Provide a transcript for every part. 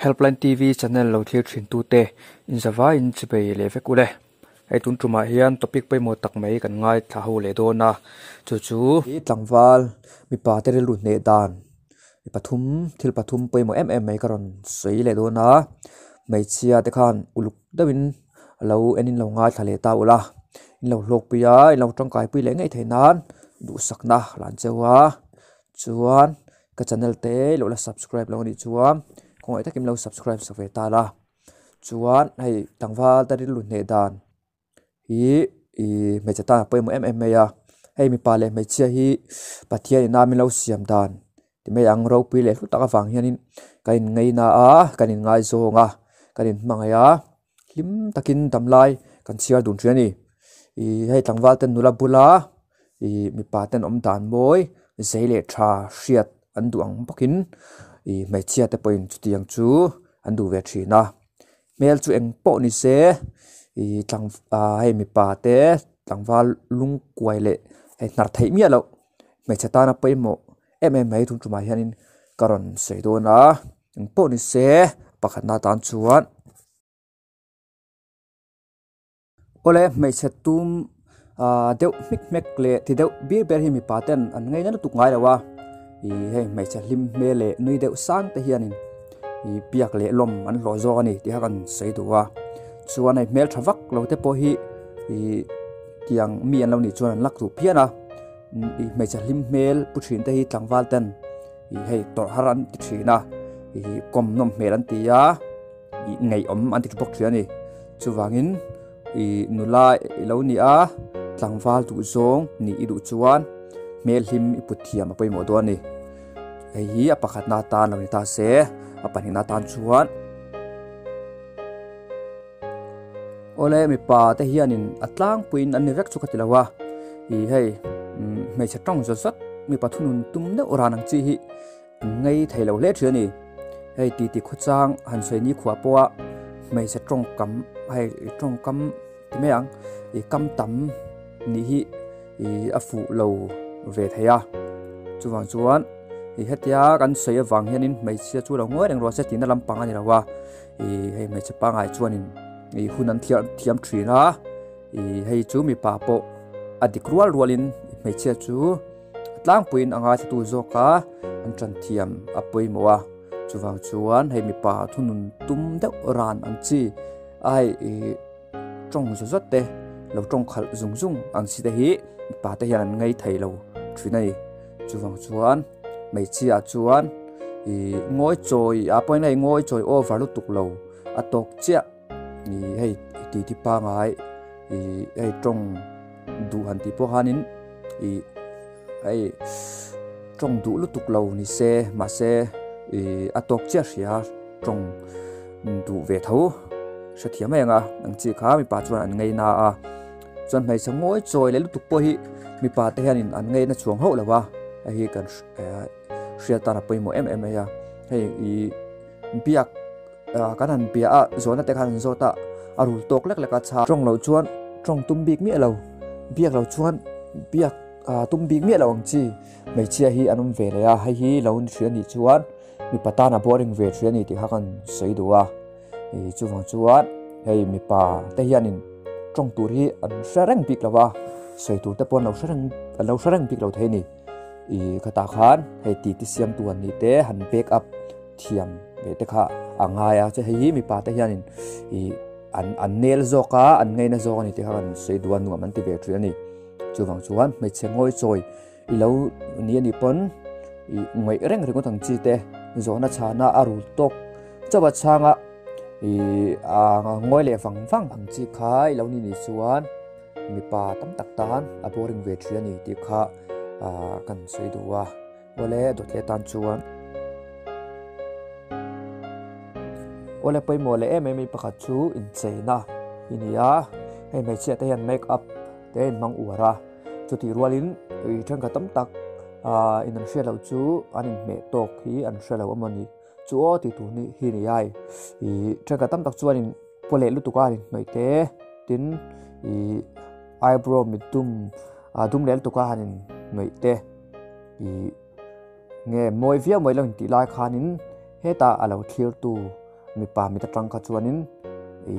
Helpline TV channel lo thlir thin tute in zavai in chibei leh vek ule. Hei tun tumah hian topic pawimawh tak mai kan ngaithla ho leh dawn a, chu chu. Hi tlangval mipa te rilru hneh dan pathum thil pathum pawimawh em em mai ka rawn sawi leh dawn a, hmeichhia te khan uluk deuhin lo en in lo ngaithla leh ta ula, in lo hlawkpui a in lo tangkaipui leh ngei theih nan duhsakna lan cheu a, chuan ka channel te lo la subscribe lo anih chuan khawngaih takin lo subscribe sak ve ta la. Chuan hei tlangval te rilru hneh dan hi ih hmeichhe tan a pawimawh em em mai a, hei mipa leh hmeichhia hi Pathian ina min lo siam dan ti mai ang ropui leh hlu tak avang hianin kan in ngaina a kan in ngaizawng a kan in hmangaih a hlim takin damlai kan chhiar dun thin a ni. Ih hei tlangval te nula bula ih mipa ten awm dan mawi zei leh tha hriat an duh ang bawkin ih hmeichhia te pawhin chutiang chu an duh ve thin a hmel chu eng pawh ni se ih tlang ah hei mipa te tlangval lung kuai leh hei hnar theih miah loh hmeichhe tana pawimawh em em mai tun tumah hianin ka rawn sawi dawn a eng pawh ni se pakhatna atan chuan. Awle hmeichhe tum ah deuh hmek hmek leh ti deuh bir ber hi mipa ten an ngaina lutuk ngai lo a ih hei hmeichhe hlim hmel leh nui deuh sang te hianin ih biak leh lawm an hlawh zawk a ni tih kha kan sawi duh a chuan hei hmeltha vak lo te pawh hi ih tiang mi an lo nih chuan an lak duh phian a ih hmeichhe hlim hmel pu thin te hi tlangval ten ih hei tawrh har an ti thin a ih kawm nawm hmel an ti a. Ih ngaihawm an ti bawk thin a ni chuvangin ih nula i lo ni a tlangval duh zawng nih i duh chuan hmel hlim i put thiam a pawimawh dawn a ni hei hi a pakhatna atan lo ni ta se a pahnihna atan chuan awle mipa te hianin a tlangpuiin an ni vek chu ka ti lo a ih hei hmeichhe tawng zawt zawt mipa thunun tum deuh ran ang chi hi. An ngei thei lo hle thin a ni. Hei titi khawchang han sawi ni khuah pawha hmeichhe tawngkam hei tawngkam ti mai ang ih kam tam nih hi ih a fuh lo ve thei a. Chuvang chuan ih hetia kan sawi avang hianin hmeichhia chu lo ngawi reng rawh se tihna lampang a ni lo a, ih hei hmeichhe pangngai chuanin ih hun an thiam thin a, ih hei chu mipa pawh a dik rual rualin hmeichhia chu. A tlangpuiin a ngaithla zawk a, an tan thiam a pawimawh a, chuvang chuan hei mipa thunun tum deuh ran ang chi a hei ih tawng zawt zawt te lo tawng khalh zung zung ang chi te hi mipa te hian an ngei thei lo thin a ni. Chuvang chuan hmeichhia chuan ih ngawi chawi a pawhin hei ngawi chawi over lutuk lo a tawk chiah ih hei titi pangai ih hei tawng duh han tih pawh khanin ih hei tawng duh lutuk lo ni se mahse ih a tawk chiah hria tawng duh ve tho hrethiam mai ang a ang chi kha mipa chuan an ngei na a chuan hmeichhe ngawi chawi leh lutuk pawh hi mipa te hianin an ngei na chhuang hauh lo a hei hi kan hriat tan a pawimawh em em mai a hei ih biak kan han bia a zawhna te khan an zawt a a rul tawk lek lek a chhang tawng loh chuan tawng tum bik miah lo biak loh chuan biak tum bik miah lo ang chi hmeichhia hi an awm ve leh a hei hi lo ni thin a nih chuan mipa tan a boring ve thin a ni tih kha kan sawi duh a ih chuvang chuan hei mipa te hianin tawng tur hi an hre reng bik lo a sawi tur te pawh an lo hre reng an lo hre reng bik lo thei a ni ih khatah khan hei titi siamtu an nih te han back up. Thiam ve te kha a ngai a, chuan hei hi mipa te hianin ih an an nel zawk a an ngaina zawk a ni tih kha kan sawi duh a nuam an ti ve thin a ni. Chuvang chuan hmeichhe ngawi chawi i lo ni a nih pawn ih ngaih reng ringawt ang chi te zawhna chhana a rul tawk chauh a chhanga ih a ngawi leh vang vang ang chi kha i lo ni nih chuan mipa tam tak tan a boring ve thin a ni tih kha ah kan sawi duh a. Awle dawt leh tan chuan Awle pawimawh leh em em hi pakhat chu incheina i ni a, hei hmeichhia te hian make up te a inhmang uar a, chutih rualin ih thenkhat tam tak ah in an hriat loh chu an inhmeh tawk hi an hre lo a ni chu aw tih tur hi ni ai ih thenkhat tam tak chuanin paw leh lutuk a an inhnawih te tin ih eyebrow mit dum ah dum leh lutuk a han inhnawih te. Ih nge mawi viau mai lo intih lai khanin hetah a lo thlir tu mipa mit atang kha chuanin i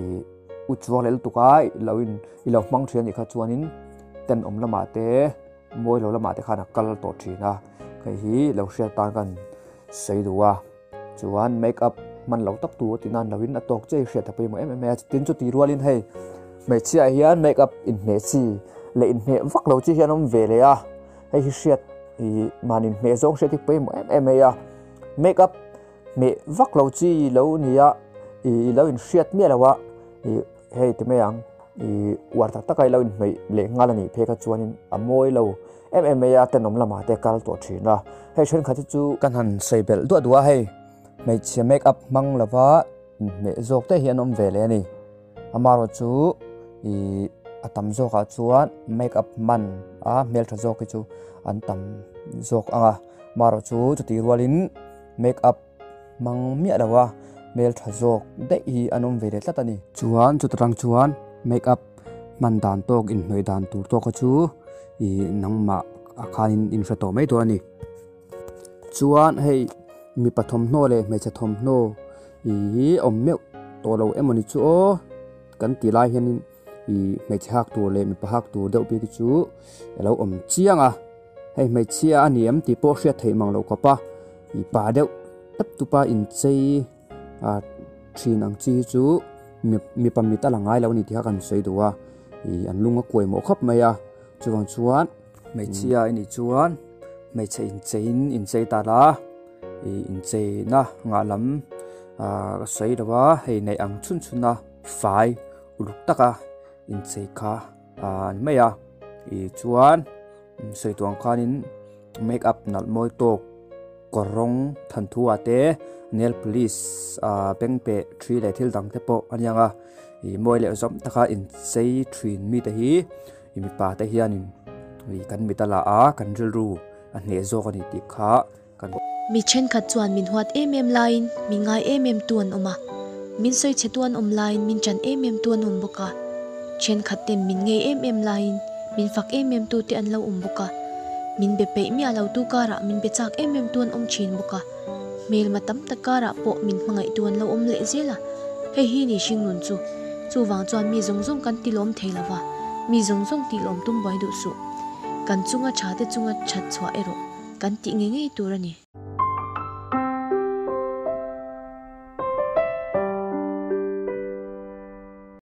u chuak leh lutuk a i lo in i lo hmang thin anih kha chuanin tenawm lamah te mawi lo lamah te khan a kal tawh thin a hei hi lo hriat tan kan sawi duh a chuan make up hman lo tak tur tih nan loin a tawk chiah hi hriat a pawimawh em em mai a tin chuti rualin hei hmeichhia ah hian make up inhmeh chi leh inhmeh vak lo chi hi an awm ve leh a hei hi hriat ih mahni inhmeh zawng hriat hi pawimawh em em mai a make up hmeh vak lo chi lo ni a ih lo inhriat miah lo a ih hei ti mai ang ih uar tak tak a ilo inhmeh leh nghal a nih phei kha chuanin a mawi lo em em mai a tenawm lamah te kal tawh thin a hei thenkhat hi chu kan han sawi belh duah duah a hei hmeichhia make up hmang lova inhmeh zawk te hi an awm ve leh a ni amaherawh chu ih a tam zawkah chuan make up hman a hmeltha zawk hi chu an tam zawk ang a amaherawh chu chutih rualin make up hmang miah lo a hmeltha zawk daih hi an awm ve leh tlat a ni. Chuan chuta tang chuan make up hman dan tawk inhnawih dan tur tawk kha chu ih nangmah ah khanin in hre tawh mai dawn a ni. Chuan hei mipa thawmhnaw leh hmeichhe thawmhnaw ih awm meuh tawh lo emawni chu aw kan tih lai hianin ih hmeichhe hak tur leh mipa hak tur deuh bik hi chu a lo awm chiang a hei hmeichhia a ni em tih pawh hriat theih mang loh khawp a ih pa deuh tep tupa inchei ah thin ang chi hi chu mipa mit a la ngai lo a ni tih kha kan sawi duh a ih an lung a kuai mawh khawp mai a chuvang chuan hmeichhia a nih chuan hmeichhe incheiin inchei ta la ih incheina ngah lam ah ka sawi lo a hei neih ang chhun chhun a fai uluk taka inchei kha ah a ni mai a ih chuan sawi tur ang khanin make up nalh mawi tawk kawr rawng than thu ah te nail polish ah beng peh thi leh thil dang te pawh a niang a ih mawi leh zawm taka inchei thin mite hi ih mipa te hianin ih kan mit a la a kan rilru a hneh zawk a ni tih kha kan. Mi thenkhat chuan min huat em em laiin min ngai em em tu an awm a, min sawi chhe tu an awm laiin min ṭan em em tu an awm bawk a, thenkhat ten min ngei em em laiin min fak em em tu te an lo awm bawk a, min be peih miah lo tu karah min be chak em em tu an awm thin bawk a, hmelma tam tak karah pawh min hmangaih tu an lo awm leh zel a, hei hi ni hringnun chu. Chuvang chuan mi zawng zawng kan tilawm thei lo va, mi zawng zawng tihlawm tum buai duh suh. Kan chunga tha te chunga that chhuah erawh kan tih ngei ngei tur a ni.